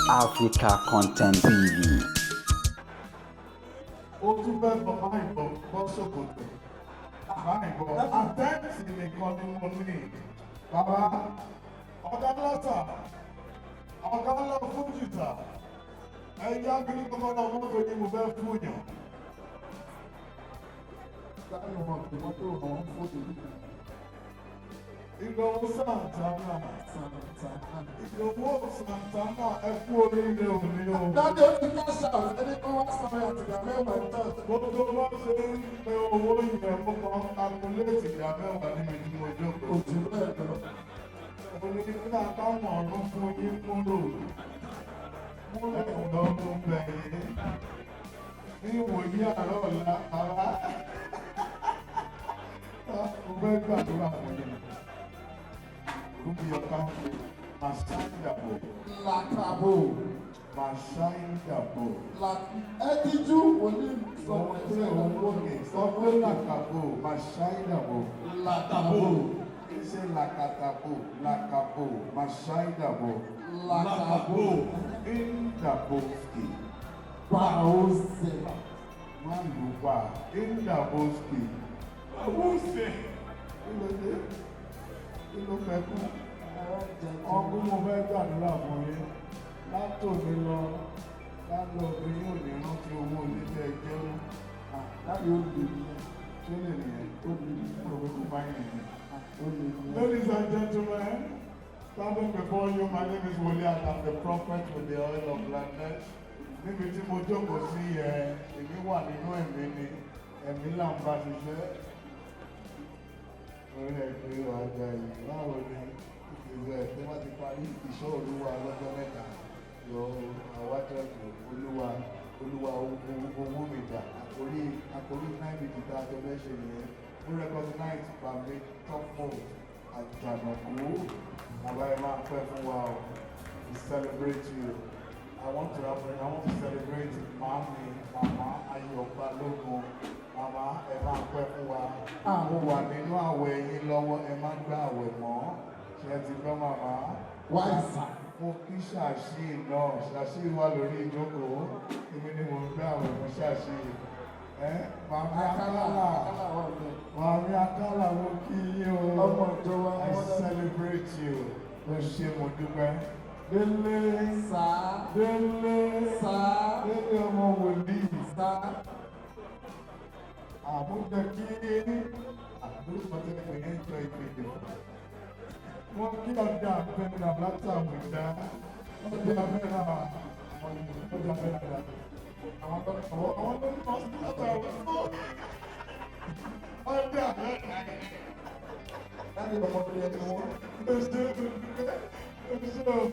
Africa Content TV. Ó tún fẹ́ bọ̀ máa ìbọn bọ́ ṣòkòtò máa ìbọn àtẹ́ǹtì nìkan ni mo ní. Bàbá ọ̀gá lọ́sà, ọ̀gá lọ fún jìtà, ẹ̀yà kìíní kọ́kọ́rọ́ mọ́tò yìí mo fẹ́ fún yàn. Láti wọn pè mọ́tò àwọn fóònù. Ìdòwú Santana. Santana. Ìdòwú Santana, ẹ kú oríire òní o. Daddy, ó ti cash out, ẹni kó wá sọ̀rọ̀ àtìgbà 10 church. Gbogbo bá ṣe ń pe owó yẹn, mo kàn calculate 10% níbi tí mo jókòó. Kò jù bẹ́ẹ̀ lọ. Òní nígbà táwọn ọ̀run fún yín kúrò. Múlẹ̀ lọ́dún bẹ̀yìn. Ní ìwòyí àárọ̀ ọ̀la, bàbá. Mo fẹ́ gbàdúrà fún yín. Rúbí ọ̀ká, Màṣáìdàbò, Làkàbò. Màṣáìdàbò. Ẹ díjú wòlíì sọ. Sọ pé òun òkè, sọ pé làkàbò, Màṣáìdàbò. Làkàbò. Kì í ṣe làkàtàbò, làkàbò, Màṣáìdàbò. Làkàbò. Indaboski. Bàósè. Má lù pa, Indaboski. Bàwọ́sẹ̀. Kí ló dé? Kí ló fẹ́ kú? Ọkùn, mo fẹ́ gbàdúrà fún yín. Látòní lọ, láńlọ́ọ̀dù yóò ní rántí owó ilé tẹ́ ẹ jẹ́ mú. Daddy, ó lè nìyẹn. Ṣé lè nìyẹn? Ó lè nìyẹn. Mo rò pé kò bá yẹn nìyẹn. Ó lè nìyẹn. Ladies and gentlemen, standing before you, my name is Wole and I'm the prophet with the oil of gladness. Níbi tí mo jókòó sí ẹ, èmi wà nínú ẹ̀mí ni, ẹ̀mí là ń bá ṣiṣẹ́. Orí ẹ̀ pé ọjà yìí, báwo ni ìlú ẹ̀ tó bá ti parí ìṣọ́ olúwa lọ́jọ́ 3 yọ àwa church? Olúwa, Olúwa, owó mi dà? Àkórí nine meeting tá a jọ fẹ́ ṣe nìyẹn. Mo recognize Bàmí Tọ́pọ̀ Àjànàkú. Bàbá, ẹ máa pẹ́ fún wa o. We celebrate you. I want to celebrate Màámi, Màmá Ayọ̀ Balógun. Màmá, ẹ máa pẹ́ fún wa. Mo wà nínú àwẹ̀ yín lọ́wọ́, ẹ má gbá àwẹ̀ mọ́. Ṣé ẹ ti gbọ́, màmá? Wáìsà. Mo kí ṣàṣì náà, ṣàṣì wà lórí ìjókòó. Èmi ni mo ń gbá àwẹ̀ fún ṣàṣì. Ẹ Màmá Akálà. Akálà. Akálà wà bẹ́ẹ̀. Màmí Akálà, mo kí yín o. Ọmọ ìjọ wa. I celebrate you. Ó ṣe, mo dúpẹ́. Délé. Sá. Délé. Sá. Délé ọmọ wòlíì. Sá. Àmújẹ kí àdúgbò tẹ pé ń jọ ìpèdè. Wọ́n kí ọjà àfẹ́nà láti Àbújá. Ọjà àfẹ́nà, ọjà àfẹ́nà dà. Àwọn tó ń lọ sí láti Àbújá. Ọjà àfẹ́nà. Daddy, ọmọdé ẹni wọn. Ó ṣe, ó ṣe o.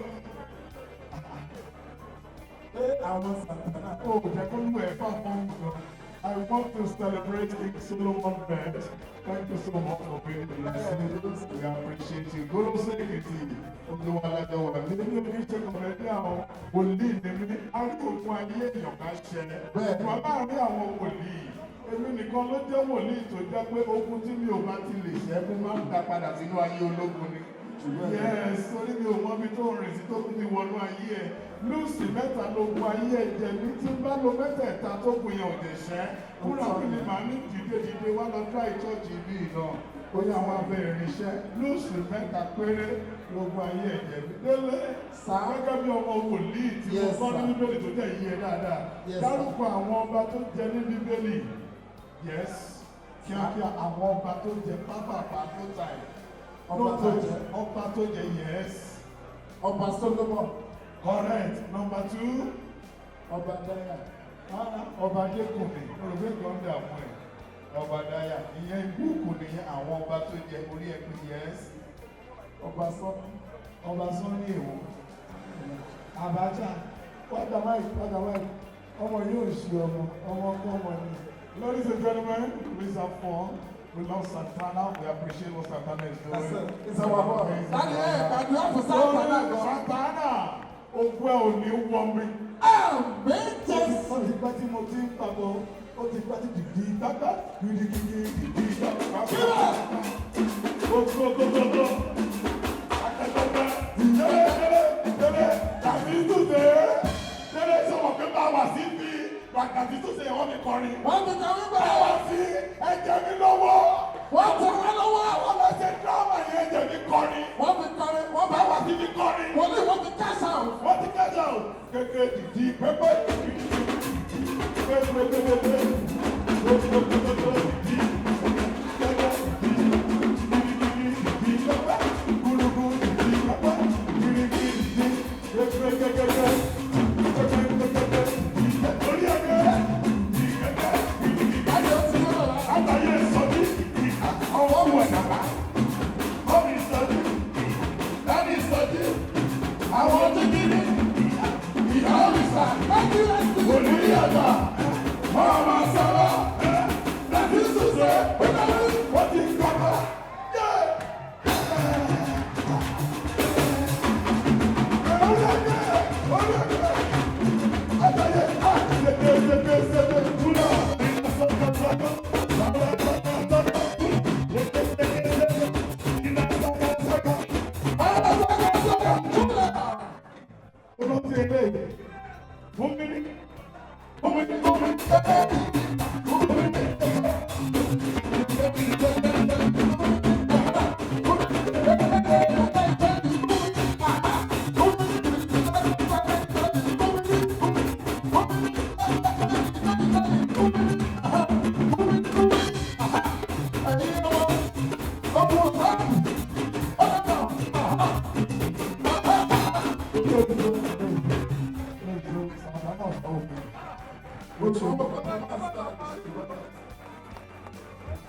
Pé àwọn Santana. Ó jẹ́ kó lù ẹ́ fà fún mi. I want to celebrate King Solomon Bed. Thank you so much for being a blessing. We appreciate you. Gbólóṣè Èkìtì, Olúwalájọ wà nínú oníṣẹ́ kọ̀mẹ́dì àwọn wòlíì ní mí. A rí òkun ayé èèyàn ká ṣẹ. Bẹ́ẹ̀. Wà láàárín àwọn wòlíì. Èmi nìkan ló jẹ́ wòlíì tó jẹ́ pé ogun tí mi ò bá ti lè ṣẹ́, mo máa ń dá padà sínú ayé ológun ni. Yes, torí mi ò mọ ibi tó ń rìn sí tó fi wọnú ayé ẹ̀. Lùsì mẹ́ta ló gun ayé ẹ̀ jẹ ní tí ń bá lo mẹ́tẹ̀ẹ̀ta tó kù yẹn ò dé ṣẹ́. Fúnra mi ni màá ní dìde dìde wá lọ dá ìchọ́ọ̀chì ibi náà. Ó yá, wá bẹ̀rẹ̀ iṣẹ́. Lùsì mẹ́ta péré ló gun ayé ẹ̀ jẹ mí. Délé, gẹ́gẹ́ bí ọmọ wòlíì tí mo Yes, kọ́ ní sir. Bíbélì tó jẹ́ yíyẹ dáadáa. Yes, sir. Dárúkọ àwọn ọba tó jẹ ní Bíbélì. Yes, kíákíá, àwọn ọba tó jẹ pápápá, no time. Ọba tó jẹ. Ọba tó jẹ, yes. Ọba Solomon. Correct. Number two. Ọba Daya. Ah, ọba Adékùnmí, olùgbé kan dààmú ẹ̀. Ọba Daya, ìyẹn ìbúùkù nìyẹn, àwọn ọba tó jẹ orí ẹ̀ pé yes. Ọba Sọ́ni. Ọba Sọ́ni èwo? Abacha. Wájà máìkì, wájà máìkì. Ọmọ yóò ṣe ọmọ, ọmọ kọ́ ọmọ ni. Ladies and gentlemen, please have fun. We love Santana. We appreciate what Santana is doing. That's it. It's our boy. Daddy, ẹ gbàdúrà fún Santana gan. Santana, ogun ẹ ò ní wọ mi. Àmín Jésù. Ó ti pẹ́ tí mo ti ń pàgọ́, ó ti pẹ́ tí dìdí gbágbá, gidigidi dìdí gbágbá. Gbogbo gbogbo akẹ́kọ̀ọ́ délé délé délé tàbí tùdé. Kọrin. Wòlíì, wọ́n ti cash out. Wọ́n ti cash out. Kékeré dìdí pẹ́pẹ́ pẹ́pẹ́ pẹ́pẹ́ dìdí kẹ́kẹ́ dìdí dìdí pẹ́pẹ́ gúrúgú dìdí pẹ́pẹ́ gírígí dìdí pẹ́pẹ́ kẹ́kẹ́ pẹ́pẹ́ pẹ́pẹ́ dìdí orí ẹ̀kẹ́ dìdí kẹ́kẹ́ gírígí. Ayọ̀ ti yé bàbá. Àtàyè sọ̀dí Ọwọ́ wọ̀ dàgbà. mọ́mí sọ̀dí dádì sọ̀dí àwọn tó kiri Ìyá òrìṣà. Ẹ̀jú ẹ̀jú. wòlíì àgbà ọmọ sọ̀rọ̀ láti sùsẹ̀ wọ́n ti kọ́kọ́.